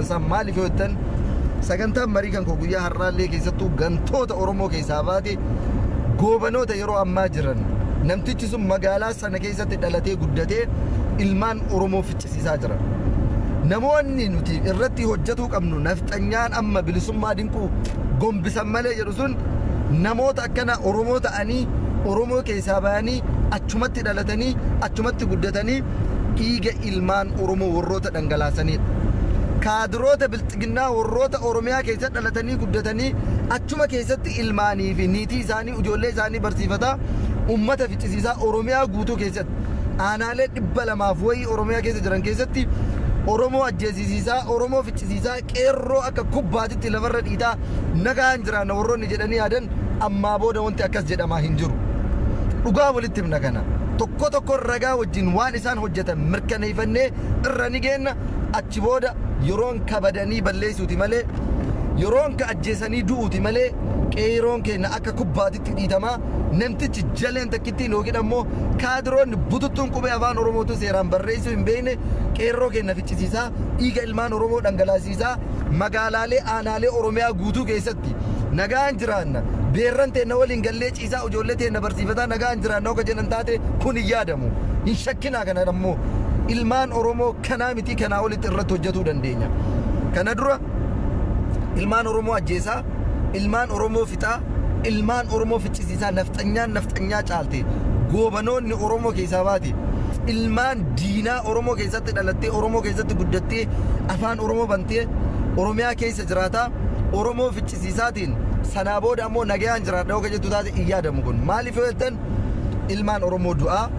maxxansaa. Maaliif yoo jettan, sagantaan marii kan koo guyyaa har'aallee keessattuu gantoota Oromoo keessaa baate, goobanoota yeroo ammaa jiran, namtichi sun magaalaa sana keessatti dhalatee guddatee ilmaan Oromoo ficcisiisaa jira. Namoonni nuti irratti hojjetuu qabnu, nafxanyaan amma bilisummaa dinquu gombisan malee jedhu sun, namoota akkana Oromoo ta'anii, Oromoo keessaa bayanii, achumatti dhalatanii, achumatti guddatanii dhiiga ilmaan Oromoo warroota dhangalaasanidha. Kaadiroota bilxiginnaa warroota Oromiyaa keessatti dhalatanii guddatanii, achuma keessatti ilmaanii fi niitii isaanii, ijoollee isaanii barsiifataa, ummata ficcisiisaa, Oromiyaa guutuu keessatti aanaalee 200 wayii Oromiyaa keessa jiran keessatti Oromoo ajjeesisiisaa, Oromoo ficcisiisaa, qeerroo akka kubbaatitti lafarra dhiitaa nagaan jiraanna warroonni jedhanii yaadan, ammaa booda wanti akkas jedhamaa hin jiru. Dhugaa walitti himna. Kana tokko tokko ragaa wajjin waan isaan hojjetan mirkaneeffannee irra ni geenna. Achi booda yeroon kabadanii balleessuuti malee, yeroon ka ajjeesanii du'uuti malee, qeeroon keenya akka kubbaatitti dhiitamaa, namtichi jaleen takkittiin yookiin ammoo kaadiroonni bututtuun qubee afaan Oromootu seeraan barreessuu hin beekne qeerroo keenya ficcisiisaa, dhiiga ilmaan Oromoo dhangalaasiisaa, magaalaalee aanaalee Oromiyaa guutuu keessatti nagaan jiraanna, beerran teenna waliin gallee ciisaa, ijoollee teenna barsiifataa nagaan jiraanna akka jedhan taate, kun hin yaadamu. Hin shakkinaa. Kana ammoo ilmaan Oromoo kanaa miti, kanaa olitti irratti hojjetuu dandeenya. Kana dura ilmaan Oromoo ajjeesaa, ilmaan Oromoo fixaa, ilmaan Oromoo ficcisiisaa, nafxanyaan nafxanyaa caalte, goobanoonni Oromoo keessaa baate, ilmaan diinaa Oromoo keessatti dhalattee, Oromoo keessatti guddattee, afaan Oromoo bantee Oromiyaa keessa jiraataa Oromoo ficcisiisaatiin sanaa booda ammoo nagayaan jiraadha yoo jettu taate, hin yaadamu kun. Maaliif yoo jettan, ilmaan Oromoo du'aa,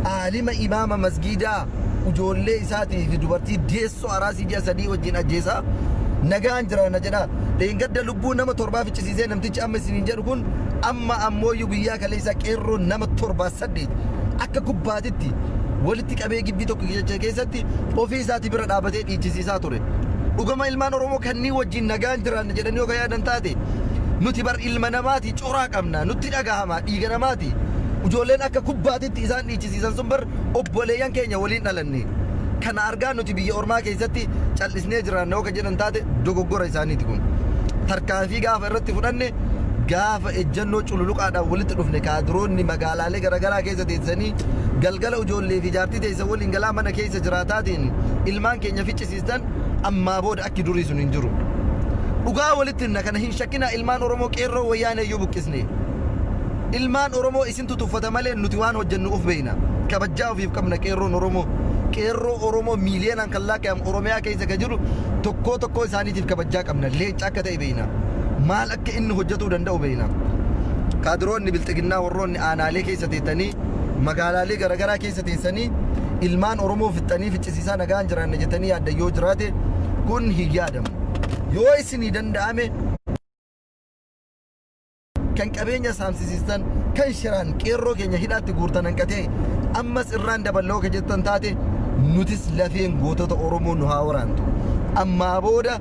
aalima imaama masgiidaa ijoollee isaatii fi dubartii deessoo araasii ji'a 3 wajjin ajjeesaa nagaan jiraanna jedha. Dheengadda lubbuu nama torbaa ficcisiisee namtichi amma isiniin jedhu kun, amma ammooyyuu guyyaa kaleessa qeerroo nama torbaa saddeet akka kubbaatitti walitti qabee gibbii tokko keessatti ofii isaatii bira dhaabatee dhiichisiisaa ture. Dhugama ilmaan Oromoo kanneen wajjin nagaan jiraanna jedhanii yoo yaadan taate, nuti bar ilma namaati, coraa qabna, nutti dhagahama dhiiga namaati. Ijoolleen akka kubbaatitti isaan dhiichisiisan sun bar obboleeyyan keenya waliin dhalanne. Kana argaa nuti biyya ormaa keessatti cal'isnee jiraanna yoo jedhan taate, dogoggora isaaniiti kun. Tarkaanfii gaafa irratti fudhanne, gaafa ejjennoo cululuqaadhaan walitti dhufne, kaadiroonni magaalaalee garaagaraa keessa teessanii galgala ijoollee fi jaartii teessan waliin galaa mana keessa jiraataatiin ilmaan keenya ficcisiistan, ammaa booda akki durii sun hin jiru. Dhugaa walitti himna, kana hin shakkinaa. Ilmaan Oromoo, qeerroo wayyaanee iyyuu buqqisne. Ilmaan Oromoo isintu tuffata malee nuti waan hojjennu uf beeyna. Kabajjaa ofiif qabna qeerroon Oromoo. Qeerroo Oromoo miiliyoonaan kan lakkaa'amu Oromiyaa keessa kan jiru, tokkoo tokkoo isaaniitiif kabajjaa qabna. Leenca akka ta'e beeyna. Maal akka inni hojjetuu danda'u beeyna. Kaadiroonni bilxiginnaa warroonni aanaalee keessa teettanii, magaalaalee garaagaraa keessa teessanii ilmaan Oromoo fixxanii ficcisiisaa nagaan jiraanna jettanii yaaddan yoo jiraate, kun hin yaadamu. Yoo isinii danda'ame, kan qabeenya saamsisiistan, kan shiraan qeerroo keenya hidhaatti guurtan hanqatee ammas irraan daballoo ka jettan taate, nutis lafeen gootota Oromoo nu haa waraantu. Ammaa booda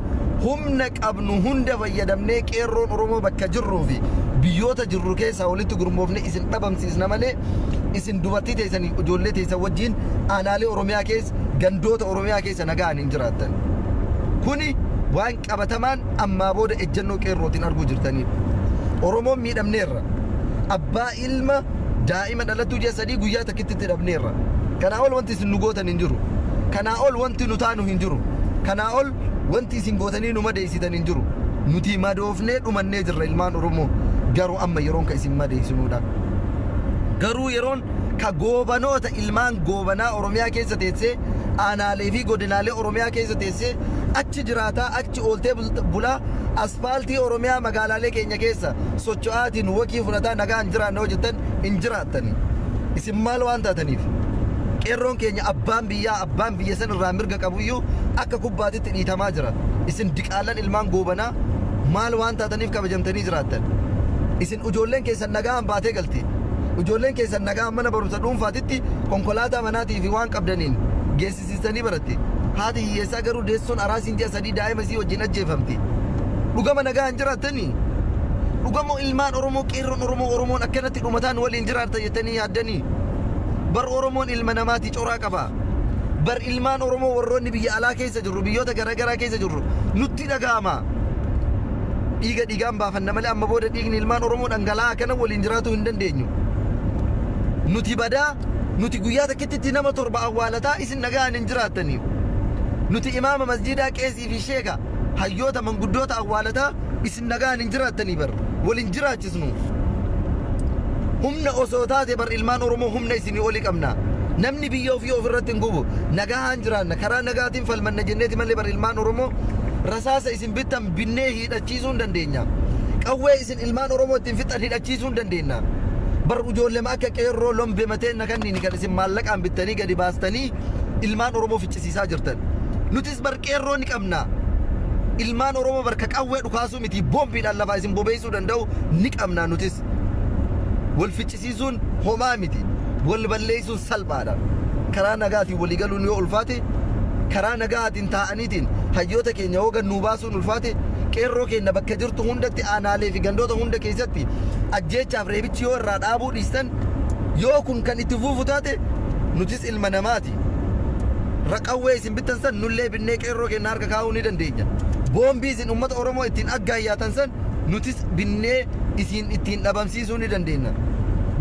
humna qabnu hunda fayyadamnee qeerroon Oromoo bakka jirruu fi biyyoota jirru keessaa walitti gurmoofne isin dhabamsiisna malee, isin dubartii teessanii ijoollee teessan wajjin aanaalee Oromiyaa keessa, gandoota Oromiyaa keessa nagaan hin jiraattan. Kuni waan qabatamaan ammaa booda ejjennoo qeerrootiin arguu jirtanidha. Oromoon miidhamneerra. Abbaa ilma daa'ima dhalattuu ji'a 3 guyyaa takkitti dhabneerra. Kanaa ol wanti isin nu gootan hin jiru. Kanaa ol wanti nu taanu hin jiru. Kanaa ol wanti isin gootanii nu madeessitan hin jiru. Nuti madoofnee dhumannee jirra ilmaan Oromoo. Garuu amma yeroon ka isin madeessinuudha. Garuu yeroon ka goobanoota ilmaan goobanaa Oromiyaa keessa teessee, aanaalee fi godinaalee Oromiyaa keessa teessee, achi jiraataa, achi ooltee bulaa, aspaaltii Oromiyaa magaalaalee keenya keessa socho'aatiin wakii fudhataa nagaan jiraanna hojjetan hin jiraattani. Isin maal waan taataniif? Qeerroon keenya, abbaan biyyaa, abbaan biyya san irraa mirga qabuyyuu akka kubbaatitti dhiitamaa jira. Isin diqaalan ilmaan goobanaa maal waan taataniif kabajamtanii jiraattan? Isin ijoolleen keessan nagaan baatee galti. Ijoolleen keessan nagaan mana barumsa dhuunfaatitti konkolaataa manaatii fi waan qabdaniin geessisiisanii baratti. Haati hiyyeessaa garuu deessuun araasiin ji'a 3 daa'ima isii wajjin ajjeefamti. Dhugama nagaan jiraattanii? Dhugama ilmaan Oromoo, qeerroon Oromoo, Oromoon akkanatti dhumataan waliin jiraarta jettanii yaaddanii? Bar Oromoon ilma namaatii, coraa qaba. Bar ilmaan Oromoo warroonni biyya alaa keessa jirru, biyyoota garaagaraa keessa jirru, nutti dhaga'ama. Dhiiga dhiigaan baafanna malee amma booda dhiigni ilmaan Oromoo dhangala'aa kana waliin jiraachuu hin dandeenyu. Nuti badaa, nuti guyyaa takkitti nama 7 awwaalataa isin nagaan hin jiraattanii. Nuti imaama masjiidaa, qeesii fi sheeka, hayyoota, manguddoota awwaalataa isin nagaan hin jiraattanii. Bar waliin jiraachisnu. Humna osoo taate bar ilmaan Oromoo humna isinii oli qabna. Namni biyya ofii ofirratti hin gubu. Nagahaan jiraanna, karaa nagaatiin falmanna jenneeti malee bar ilmaan Oromoo rasaasa isin bittan binnee hidhachiisuu hin dandeenya. Qawwee isin ilmaan Oromoo ittiin fixan hidhachiisuu hin dandeenya. Bar ijoollema akka qeerroo lombe mateen kanniini kan isin maallaqaan bittanii gadi baastanii ilmaan Oromoo ficcisiisaa jirtan. Nutis bar qeerroo ni qabna. Ilmaan Oromoo barka qawwee dhukaasuu miti, boombiidhaan lafaa isin bobeessuu danda'u ni qabna nutis. Wal ficcisiisuun homaa miti. Wal balleessuun salphaadha. Karaa nagaatiin walii galuun yoo ulfaate, karaa nagaatiin taa'aniitiin hayyoota keenya yoo gannuu baasuun ulfaate, qeerroo keenya bakka jirtu hundatti, aanaalee fi gandoota hunda keessatti ajjeechaaf reebichi yoo irraa dhaabuu dhiistan, yoo kun kan itti fufu taate, nutis ilma namaati. Raqawwee isin bittan san nullee binnee qeerroo keenya harka kaa'uu ni dandeenya. Boombii isin uummata Oromoo ittiin aggaayyaatan san nutis binnee isin ittiin dhabamsiisuu ni dandeenya.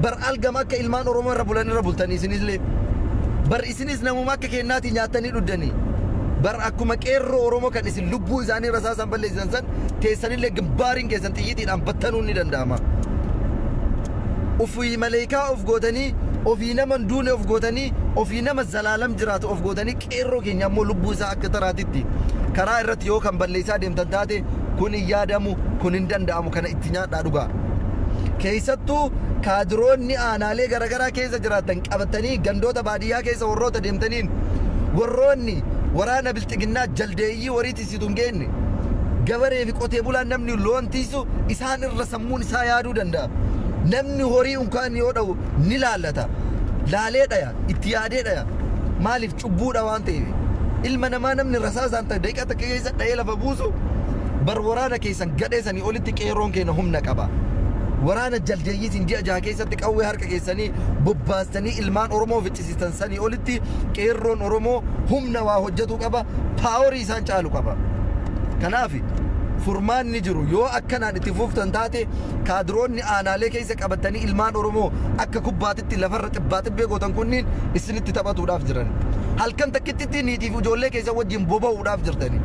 Bar algama akka ilmaan Oromoo irra bulan irra bultanii isinillee. Bar isinis namuma akka keenyaati nyaattanii dhuddanii. Bar akkuma qeerroo Oromoo kan isin lubbuu isaanii rasaasan balleessisan san teessanillee gimbaariin keessan xiyyiitiidhaan battanuun ni danda'ama. Ofii maleekaa of gootanii, ofii nama hin duune of gootanii, ofii nama zalaalam jiraatu of gootanii, qeerroo keenya ammoo lubbuu isaa akka taraatitti karaa irratti yoo kan balleessaa deemtan taate, kun hin yaadamu, kun hin danda'amu. Kana itti nyaadhaa dhugaa. Keessattuu kaadiroonni aanaalee garaagaraa keessa jiraatan qabatanii gandoota baadiyyaa keessa warroota deemtaniin, warroonni waraana bilxiginnaa jaldeeyyii horii tisitu hin geenne, gabaree fi qotee bulaan namni loon tiisu isaan irra sammuun isaa yaaduu danda'a. Namni horii unkaan yoo dha'u ni laallata. Laalee dhaya, itti yaadee dhaya. Maaliif? Cubbuudha waan ta'eef. Ilma namaa namni rasaasaan ta'e daqiiqaa takka keessa dha'ee lafa buusu, bar waraana keessan gadhee sanii olitti qeerroon keenya humna qaba. Waraana jaldeeyyii isin ji'a 6 keessatti qawwee harka keessanii bobbaastanii ilmaan Oromoo ficcisiistan sanii olitti qeerroon Oromoo humna waa hojjetuu qaba, paaworii isaan caalu qaba. Kanaaf furmaanni jiru, yoo akkanaan itti fuftan taate, kaadiroonni aanaalee keessa qabatanii ilmaan Oromoo akka kubbaatitti lafarra xibbaa xibbee gootan kunniin isinitti taphatuudhaaf jiran. Halkan takkittitti niitiif ijoollee keessa wajjin boba'uudhaaf jirtani.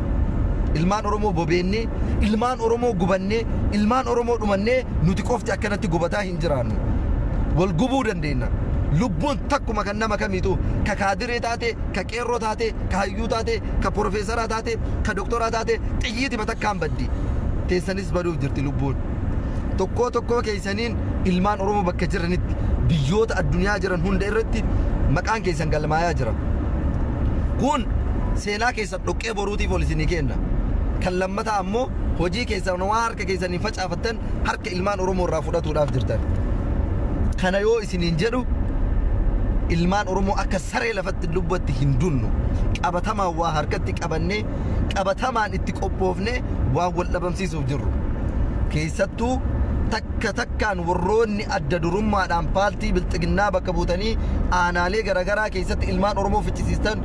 Ilmaan Oromoo bobeennee, ilmaan Oromoo gubannee, ilmaan Oromoo dhumannee nuti qofti akkanatti gubataa hin jiraannu. Wal gubuu dandeenya. Lubbuun takkuma kan nama kamiitu, ka kaadiree taate, ka qeerroo taate, ka hayyuu taate, ka porofeesaraa taate, ka doktoraa taate, xiyyiitima takkaan baddi. Teessanis baduuf jirti lubbuun. Tokkoo tokkoo keessaniin ilmaan Oromoo bakka jiranitti, biyyoota addunyaa jiran hunda irratti maqaan keessan galmaayaa jira. Kun seenaa keessan dhoqqee boruutiif ol isinii kenna. Kan lammataa ammoo hojii keessan waan harka keessaniin facaafattan harka ilmaan Oromoo irraa fudhatuudhaaf jirtan. Kana yoo isiniin jedhu, ilmaan Oromoo akka saree lafatti lubbatti hin dunnu. Qabatamaan waa harkatti qabannee, qabatamaan itti qophoofnee waan wal dhabamsiisuuf jirru. Keessattuu takka takkaan warroonni adda durummaadhaan paartii bilxiginnaa bakka buutanii aanaalee garaagaraa keessatti ilmaan Oromoo ficcisiistan,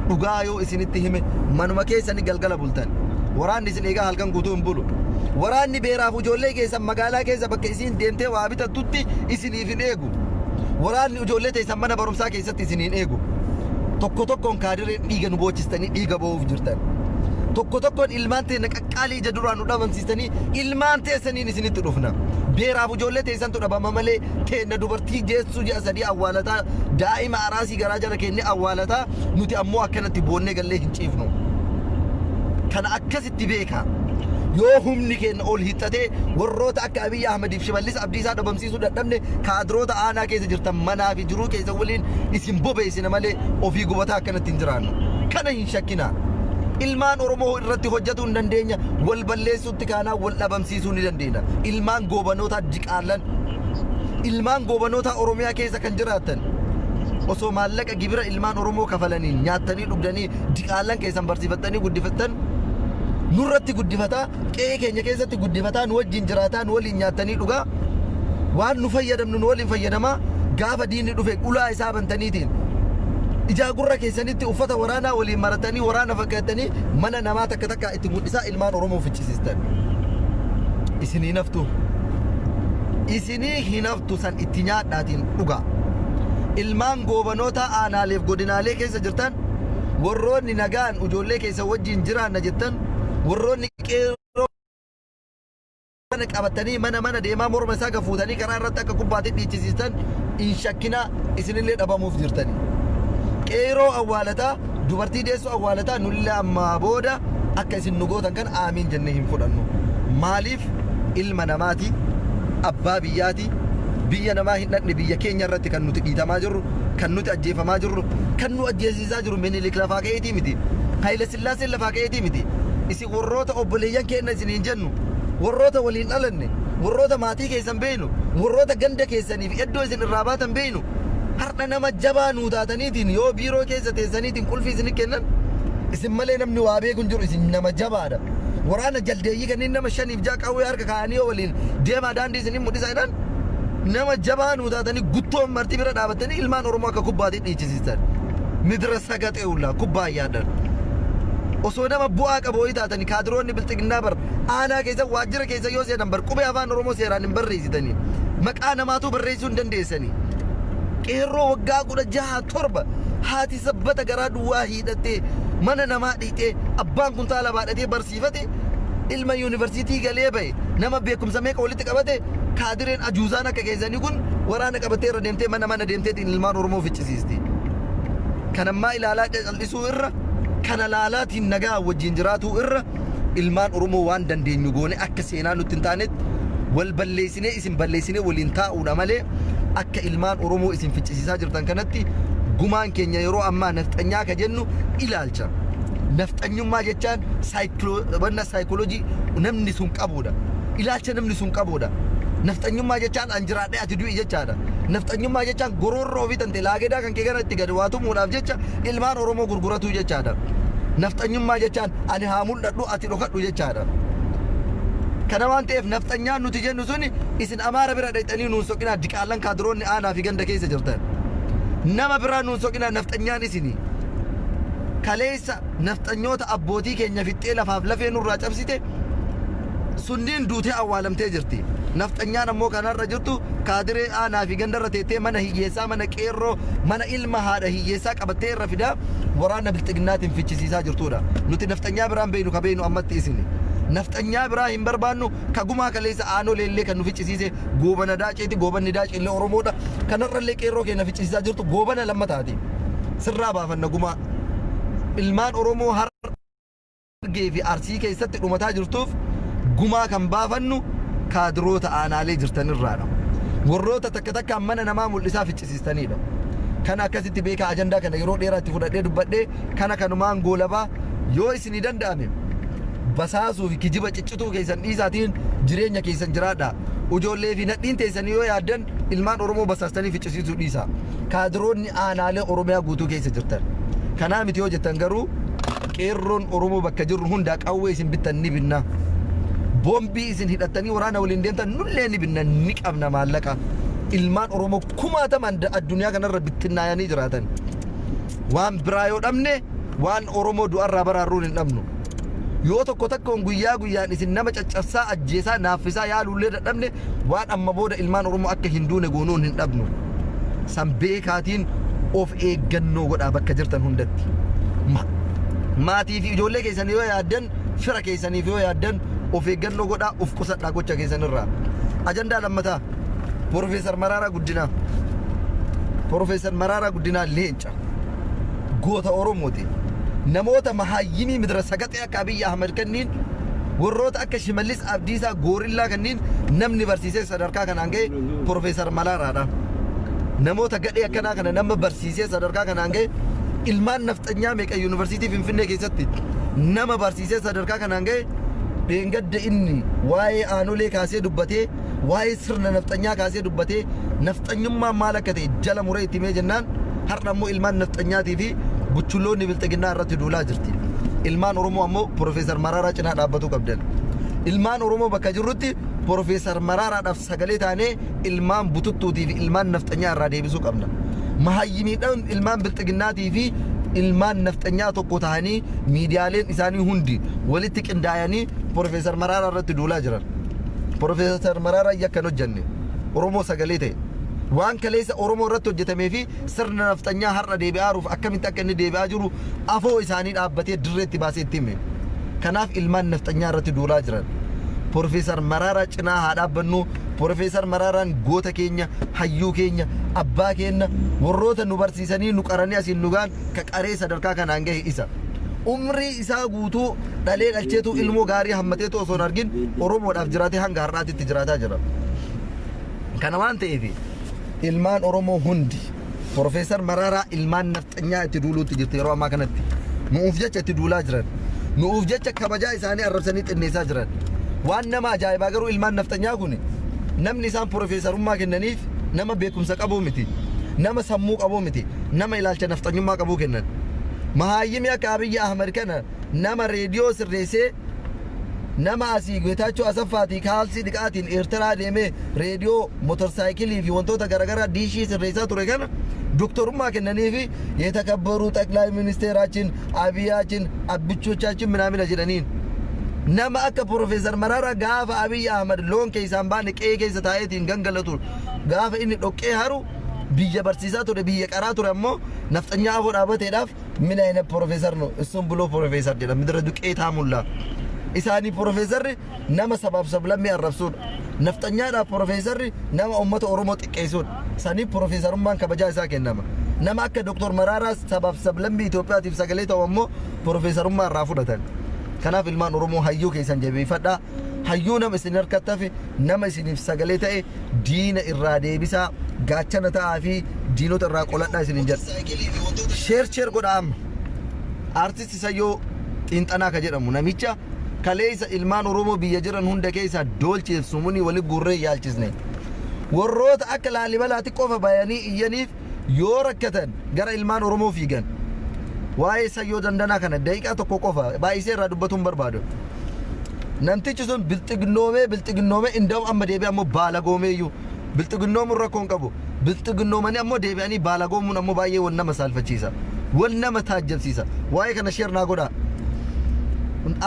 dhugaa yoo isinitti hime, manuma keessanii galgala bultan. Waraanni isin eegaa halkan guutuu hin bulu. Waraanni beeraaf ijoollee keessan magaalaa keessa bakka isiin deemtee waa bitattutti isiniif hin eegu. Waraanni ijoollee teessan mana barumsaa keessatti isin hin eegu. Tokko tokkoon kaadiree dhiiga nu boochistanii dhiiga boo'uuf jirtan. Tokko tokkoon ilmaan teenya qaqqaalii ija duraan nu dhabamsiistanii ilmaan teessaniin isinitti dhufna. Beeraaf ijoollee teessantu dhabama malee teenna dubartii geessuu ji'a 3 awwaalataa, daa'ima araasii garaa jala kennee awwaalataa, nuti ammoo akkanatti boonnee gallee hin ciifnu. Kana akkasitti beeka. Yoo humni keenya ol hiixatee warroota akka Abiyyi Ahmediif Shimallis Abdiisaa dhabamsiisuu dadhabne, kaadiroota aanaa keessa jirtan manaa fi jiruu keessa waliin isin bobeessina malee ofii gubataa akkanatti hin jiraannu. Kana hin shakkinaa. Ilmaan Oromoo irratti hojjetuu hin dandeenya, wal balleessuutti kaanaa wal dhabamsiisuu ni dandeenya. Ilmaan goobanootaa diqaallan, ilmaan goobanootaa Oromiyaa keessa kan jiraattan, osoo maallaqa gibira ilmaan Oromoo kafalaniin nyaattanii dhugdanii diqaallan keessan barsiifattanii guddifattan, nurratti guddifataa, qe'ee keenya keessatti guddifataa, nu wajjin jiraataa, nu waliin nyaattanii dhugaa, waan nu fayyadamnu nu waliin fayyadamaa, gaafa diinni dhufe ulaa isaa bantaniitiin Ijaa gurra keessanitti uffata waraanaa waliin maratanii waraana fakkaatanii mana namaa takka takka itti mul'isaa ilmaan Oromoo ficcisiistan. Isinii naftu. Isinii hin haftu, san itti nyaadhaatiin dhugaa. Ilmaan goobanoota aanaaleef godinaalee keessa jirtan, warroonni nagaan ijoollee keessa wajjin jiraanna jettan, warroonni qeerroo mana qabatanii mana mana deemaa morma isaa gafuutanii karaa irratti akka kubbaatti dhiichisiistan, hin shakkinaa, isinillee dhabamuuf jirtanii. Qeeroo awwaalataa, dubartii deessuu awwaalataa, nullee ammaa booda akka isin nu gootan kan aamiin jennee hin fudhannu. Maaliif? Ilma namaati, abbaa biyyaati, biyya namaa hin dhaqne, biyya keenya irratti kan nuti dhiitamaa jirru, kan nuti ajjeefamaa jirru, kan nu ajjeesisaa jiru Minilik lafaa ka'eetii miti. Haayile Sillaaseen lafaa ka'eetii miti. Isin warroota obboleeyyan keenya isiniin jennu, warroota waliin dhalanne, warroota maatii keessan beeynu, warroota ganda keessaniif iddoo isin irraa baatan beeynu, har'a nama jabaa nuu taataniitiin yoo biiroo keessa teessaniitiin qulfii isin kennan, isin malee namni waa beeku hin jiru, isin nama jabaadha. Waraana jaldeeyyii kanneen nama shaniif ja'a qawwee harka kaa'anii yoo waliin deemaa daandii isin mul'isaa jedhan, nama jabaa nuu taatanii guttoon marti bira dhaabattanii ilmaan Oromoo akka kubbaatii dhiichisiistan. Midira sagaxee ullaa kubbaa yaaddan. Osoo nama bu'aa qabu wayii taatanii, kaadiroonni bilxiginnaa bar aanaa keessa waajjira keessa yoo seenan bar qubee afaan Oromoo seeraan hin barreessitanii. Maqaa namaatu barreessuu hin dandeessanii. Qeerroo waggaa 16 7 haati sabbata garaa duwwaa hiidhattee mana namaa dhiitee, abbaan kuntaala baadhatee barsiifate, ilma yuunivarsiitii galee bahe, nama beekumsa meeqa walitti qabate, kaadireen ajuuzaan akka keessanii kun waraana qabattee irra deemtee mana mana deemteetiin ilmaan Oromoo ficcisiisti. Kan ammaa ilaalaa cal'isuu irra, kana laalaatiin nagaa wajjin jiraatuu irra, ilmaan Oromoo waan dandeenyu goone akka seenaa nutti hin taanetti wal balleessinee isin balleessinee waliin taa'uudha malee, akka ilmaan Oromoo isin ficcisiisaa jirtan kanatti gumaan keenya yeroo ammaa nafxanyaa ka jennu ilaalcha. Nafxanyummaa jechaan wanna saayikooloojii namni sun qabudha. Ilaalcha namni sun qabudha. Nafxanyummaa jechaan an jiraadhee ati du'i jechaadha. Nafxanyummaa jechaan gororroo ofii tante laagedaa kan kee kana itti gadi waa tumuudhaaf jecha ilmaan Oromoo gurguratuu jechaadha. Nafxanyummaa jechaan ani haa mul'adhu, ati dhokadhu jechaadha. Kana waan ta'eef nafxanyaan nuti jennu suni isin Amaara bira dhaqxanii nuun soqinaa, diqaallan kaadiroonni aanaa fi ganda keessa jirtan. Nama biraa nuun soqinaa, nafxanyaan isini. Kaleessa nafxanyoota abbootii keenya fixxee lafaaf lafee nurraa cabsite sunniin duutee awwaalamtee jirti. Nafxanyaan ammoo kanarra jirtu kaadiree aanaa fi gandarra teettee mana hiyyeessaa, mana qeerroo, mana ilma haadha hiyyeessaa qabattee irra fidaa waraana bilxiginnaatiin fichisiisaa jirtudha. Nuti nafxanyaa biraan beeynu, ka beeynu ammatti isini. Nafxanyaa biraa hin barbaannu, ka gumaa kaleessa aanoleellee kan nu ficcisiise Goobana Daaceeti, Goobanni Daaceellee Oromoodha. Kanarrallee qeerroo keenya ficcisiisaa jirtu Goobana lammataati. Sirraa baafanna gumaa. Ilmaan Oromoo Harargee fi Arsii keessatti dhumataa jirtuuf gumaa kan baafannu kaadiroota aanaalee jirtanirraadha. Warroota takka takkaan mana namaa mul'isaa ficcisiistanidha. Kana akkasitti beekaa, ajandaa kana yeroo dheeraa itti fudhadhee dubbadhee kana kanumaan goolabaa. Yoo isinii danda'ame basaasuu fi kijiba ciccituu keessan dhiisaatiin jireenya keessan jiraadha. Ijoollee fi nadhiin teessan yoo yaaddan ilmaan Oromoo basaastanii ficcisiisuu dhiisa. Kaadiroonni aanaalee Oromiyaa guutuu keessa jirtan. Kanaa miti yoo jettan garuu qeerroon Oromoo bakka jirru hundaa qawwee isin bittan ni binna. Boombii isin hidhattanii waraana waliin deemtan nullee ni binna, ni qabna maallaqa. Ilmaan Oromoo kumaatamaan addunyaa kanarra bittinnaayanii jiraatan. Waan biraa yoo dhabne waan Oromoo du'arraa baraarruun hin dhabnu. Yoo tokko tokkoon guyyaa guyyaan isin nama caccabsaa, ajjeesaa, naaffisaa yaaluullee dadhabne, waan amma booda ilmaan Oromoo akka hin duune goonuun hin dhabnu. San beekaatiin of eeggannoo godhaa bakka jirtan hundatti. Maatii fi ijoollee keessan yoo yaaddan, fira keessaniif yoo yaaddan, of eeggannoo godhaa, of qusadhaa gocha keessan irraa. Ajandaa lammataa, Profeesar Maraaraa Guddinaa. Profeesar Maraaraa Guddinaa leenca. Goota Oromooti. Namoota mahaayyimii midira sagaxee akka Abiyyi Ahmad kanniin, warroota akka Shimallis Abdiisaa goorillaa kanniin namni barsiisee sadarkaa kanaan ga'e Profeesar Maraaraadha. Namoota gadhee akkanaa kana nama barsiisee sadarkaa kanaan ga'e, ilmaan nafxanyaa meeqa yuunivarsiitii Finfinnee keessatti nama barsiisee sadarkaa kanaan ga'e, dheengadda inni waa'ee aanolee kaasee dubbatee, waa'ee sirna nafxanyaa kaasee dubbatee, nafxanyummaan maal akka ta'e jala muree itti himee jennaan, har'a ammoo ilmaan nafxanyaatii fi buchulloonni bilxiginnaa irratti duulaa jirti. Ilmaan Oromoo ammoo Profeesar Maraaraa cinaa dhaabbatuu qabdan. Ilmaan Oromoo bakka jirrutti Profeesar Maraaraadhaaf sagalee taanee ilmaan bututtuutii fi ilmaan nafxanyaa irraa deebisuu qabna. Mahayyimiidhaan ilmaan bilxiginnaatii fi ilmaan nafxanyaa tokko tahanii miidiyaaleen isaanii hundi walitti qindaayanii Profeesar Maraaraa irratti duulaa jiran. Profeesar Maraaraa yakka hin hojjenne. Oromoo sagalee ta'e. Waan kaleessa Oromoo irratti hojjetamee fi sirna nafxanyaa har'a deebi'aaruuf akkamitti akka inni deebi'aa jiru afoo isaanii dhaabbatee dirreetti baasee itti hime. Kanaaf ilmaan nafxanyaa irratti duulaa jiran. Profeesar Maraaraa cinaa haa dhaabbannu. Profeesar Maraaraan goota keenya, hayyuu keenya, abbaa keenya, warroota nu barsiisanii nu qaranii asiin nu gahan ka qaree sadarkaa kanaan gahe isa. Umrii isaa guutuu dhalee dhalcheetu ilmoo gaarii hammateetu osoo hin argin Oromoodhaaf jiraatee hanga har'aatitti jiraataa jira. Kana waan ta'eef ilmaan Oromoo hundi Profeesar Maraaraa ilmaan nafxanyaa itti duuluutti jirti yeroo ammaa kanatti. Nu'uuf jecha itti duulaa jiran. Nu'uuf jecha kabajaa isaanii arrabsanii xinneessaa jiran. Waan nama ajaa'ibaa garuu ilmaan nafxanyaa kun namni isaan profeesarummaa kennaniif nama beekumsa qabuu miti. Nama sammuu qabuu miti. Nama ilaalcha nafxanyummaa qabuu kennan. Mahaayyimi akka Abiyyi Ahmad kana nama reediyoo sirreessee nama asii Geetaachoo Asaffaatii kaalsii dhiqaatiin Eertiraa deemee reediyoo motorsaayikilii fi wantoota garaagaraa diishii sirreessaa ture kana doktorummaa kennanii fi የተከበሩ ጠቅላይ ሚኒስቴራችን አብያችን አብቾቻችን ምናምን jedhaniin. Nama akka Profeesar Mararaa gaafa Abiyyi Ahmad loon keessaan baane qe'ee keessa taa'eetiin gangalatu gaafa inni dhoqqee haru biyya barsiisaa ture biyya qaraa ture ammoo nafxanyaa afoo dhaabateedhaaf ምን አይነት ፕሮፌሰር ነው እሱም ብሎ ፕሮፌሰር jedha midira duqeetaa mullaa. Isaanii profeesarri nama sabaaf sablammii arrabsuudha. Nafxanyaadhaaf profeesarri nama uummata Oromoo xiqqeessuudha. Sanii profeesarummaan kabajaa isaa kennama. Nama akka Dr. Maraaraa sabaaf sablammii Itoophiyaatiif sagalee ta'u ammoo profeesarummaa irraa fudhatan. Kanaaf ilmaan Oromoo hayyuu keessan jabeeffadhaa. Hayyuu nama isin harkatti hafe nama isiniif sagalee ta'e diina irraa deebisaa gaachana ta'aa fi diinota irraa qoladhaa isiniin jedha. Share share godhaa amma. Artisti Sayyoo Xiinxanaa ka jedhamu namicha kaleessa ilmaan Oromoo biyya jiran hunda keessaa doolcheef sumunii wali guurree yaalchisne. Warroota akka Laalibalaatti qofa bayanii iyyaniif yoo rakkatan gara ilmaan Oromoo fiigan. Waa'ee Sayyoo Dandanaa kana daqiiqaa tokko qofa baay'isee irraa dubbatuun barbaadu. Namtichi sun bilxiginnoomee bilxiginnoomee inda'u amma deebi'ee ammoo baalagoomeeyyuu bilxiginnoomuun rakkoo hin qabu. Bilxiginnoomanii ammoo deebi'anii baalagoomuun ammoo baay'ee wal nama saalfachiisa. Wal nama taajjabsiisa. Waa'ee kana share naa godhaa.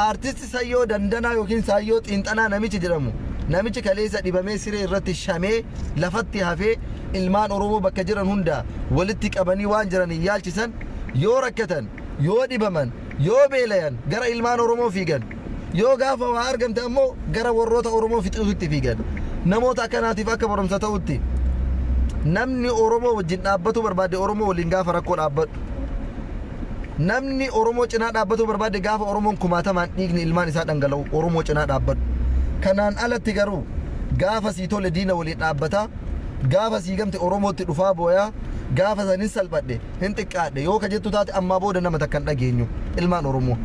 Aartisti Sayyoo Dandanaa yookiin Sayyoo Xiinxanaa namichi jedhamu namichi kaleessa dhibamee siree irratti shamee lafatti hafee ilmaan Oromoo bakka jiran hunda walitti qabanii waan jiran yaalchisan yoo rakkatan yoo dhibaman yoo beelayan gara ilmaan Oromoo fiigan yoo gaafa waa argamte ammoo gara warroota Oromoo fixuutti fiigan. Namoota akkanaatiif akka barumsa ta'utti namni Oromoo wajjin dhaabbatu barbaade Oromoo waliin gaafa rakkoo dhaabbadhu. Namni Oromoo cinaa dhaabbatu barbaade gaafa Oromoon kumaatamaan dhiigni ilmaan isaa dhangala'u Oromoo cinaa dhaabbadhu. Kanaan alatti garuu gaafa sii tole diina waliin dhaabbataa gaafa sii gamte Oromootti dhufaa booyaa gaafa san hin salphadhe hin xiqqaadhe yoo ka jettu taate ammaa booda nama takka hin dhageenyu ilmaan Oromoo.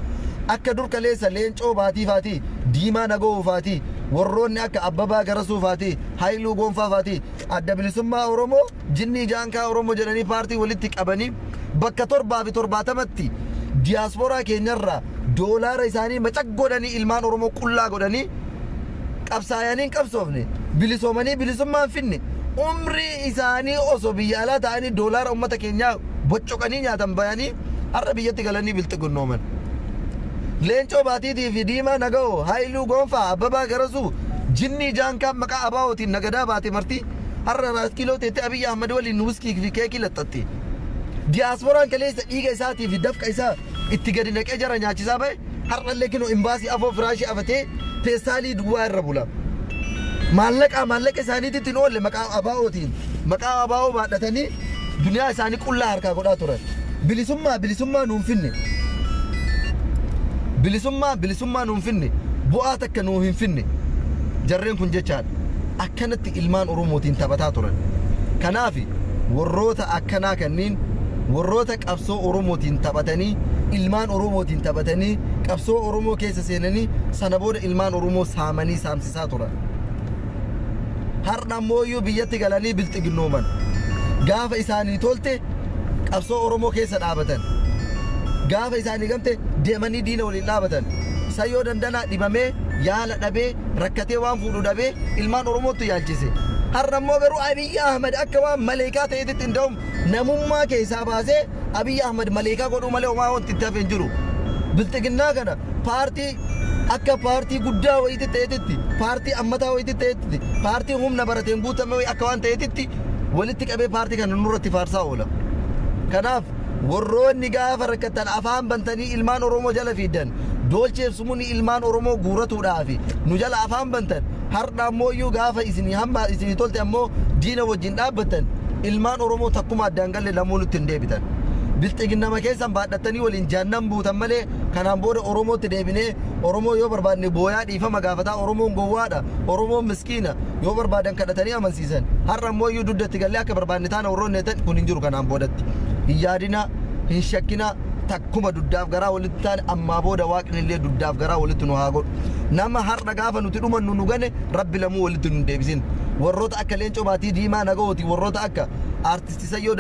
Akka dur kaleessa Leencoo Baatii faatii Diimaa Nagoo faatii warroonni akka Abbabaa Garasuu faatii Haayiluu Goonfaa faatii adda bilisummaa Oromoo jinnii jaankaa Oromoo jedhanii paartii walitti qabanii bakka 70tti diyaasporaa keenyarraa doolaara isaanii macaq godhanii ilmaan Oromoo qullaa godhanii qabsaayanii hin qabsoofne bilisoomanii bilisummaa hin finne umrii isaanii osoo biyya alaa ta'anii doolaara uummata keenyaa boccoqanii nyaatan bayanii har'a biyyatti galanii bilxiginnooman. Leencoo Baatiitii fi Diimaa Naga'oo Haayiluu Goonfaa Abbabaa Garasuu jinnii jaankaa maqaa abaa'ootiin nagadaa baate marti har'a raas kiiloo teettee Abiyyi Ahmad waliin wuskii fi keekii laxxatti. Diyaasporaan kaleessa dhiiga isaatii fi dafqa isaa itti gadi naqee jara nyaachisaa bahe har'allee kinoo imbaasii afoo firaashii afatee peestaalii duwwaa irra bula. Maallaqa maallaqa isaaniitti hin oolle maqaa abaa'ootiin maqaa abaa'oo baadhatanii duniyaa isaanii qullaa harkaa godhaa turan. Bilisummaa bilisummaa nuun finne. Bilisummaa bilisummaa nuun finne bu'aa takka nuu hin finne jarreen kun jechaadha. Akkanatti ilmaan Oromootiin taphataa turan. Kanaaf warroota akkanaa kanneen warroota qabsoo Oromootiin taphatanii ilmaan Oromootiin taphatanii qabsoo Oromoo keessa seenanii sana booda ilmaan Oromoo saamanii saamsisaa turan. Har'a ammoo iyyuu biyyatti galanii bilxiginnooman. Gaafa isaanii tolte qabsoo Oromoo keessa dhaabatan. Gaafa isaanii gamte deemanii diina waliin dhaabatan. Sayyoo Dandanaa dhibamee yaala dhabee rakkatee waan fuudhu dhabee ilmaan Oromootti yaalchise. Har'a immoo garuu Abiyyi Ahmad akka waan maleekaa ta'eetitti hin da'um Namummaa keessaa baasee Abiy Ahmad maleekaa godhuu malee homaa wanti itti hafe hin jiru. Bilxiginnaa kana paartii akka paartii guddaa wayiitti ta'eetitti, paartii ammataa wayiitti ta'eetitti, paartii humna barateen guutame wayii akka waan ta'eetitti walitti qabee paartii kana nurratti faarsaa oola. Kanaaf warroonni gaafa rakkatan afaan bantanii ilmaan Oromoo jala fiiddan, doolcheef sumuni ilmaan Oromoo guuratuudhaaf nu jala afaan bantan, har'a ammoo iyyuu gaafa isinii hamma isinii tolte ammoo diina wajjin dhaabbattan, ilmaan Oromoo takkuma addaan galle lamuu nutti hin deebitan. Bilxiginnama keessan baadhattanii waliin jaannan buutan malee kanaan booda Oromootti deebinee Oromoo yoo barbaadne booyaa dhiifama gaafataa, Oromoon gowwaadha, Oromoon miskiina, yoo barbaadan kadhatanii amansiisan. Har'a ammoo iyyuu duddatti gallee akka barbaadne taana warroonni jettan kun hin jiru kanaan boodatti. Hin yaadinaa, hin shakkinaa, takkuma duddaaf garaa walitti taane ammaa booda Waaqni illee duddaaf garaa walitti nu haa godhu. Nama har'a gaafa nuti dhumannu nu gane Rabbi lamuu walitti nu hin deebisin. Warroota akka Leencoo Baatii Diimaa Nagahooti, warroota akka Aartisti Sayyoo.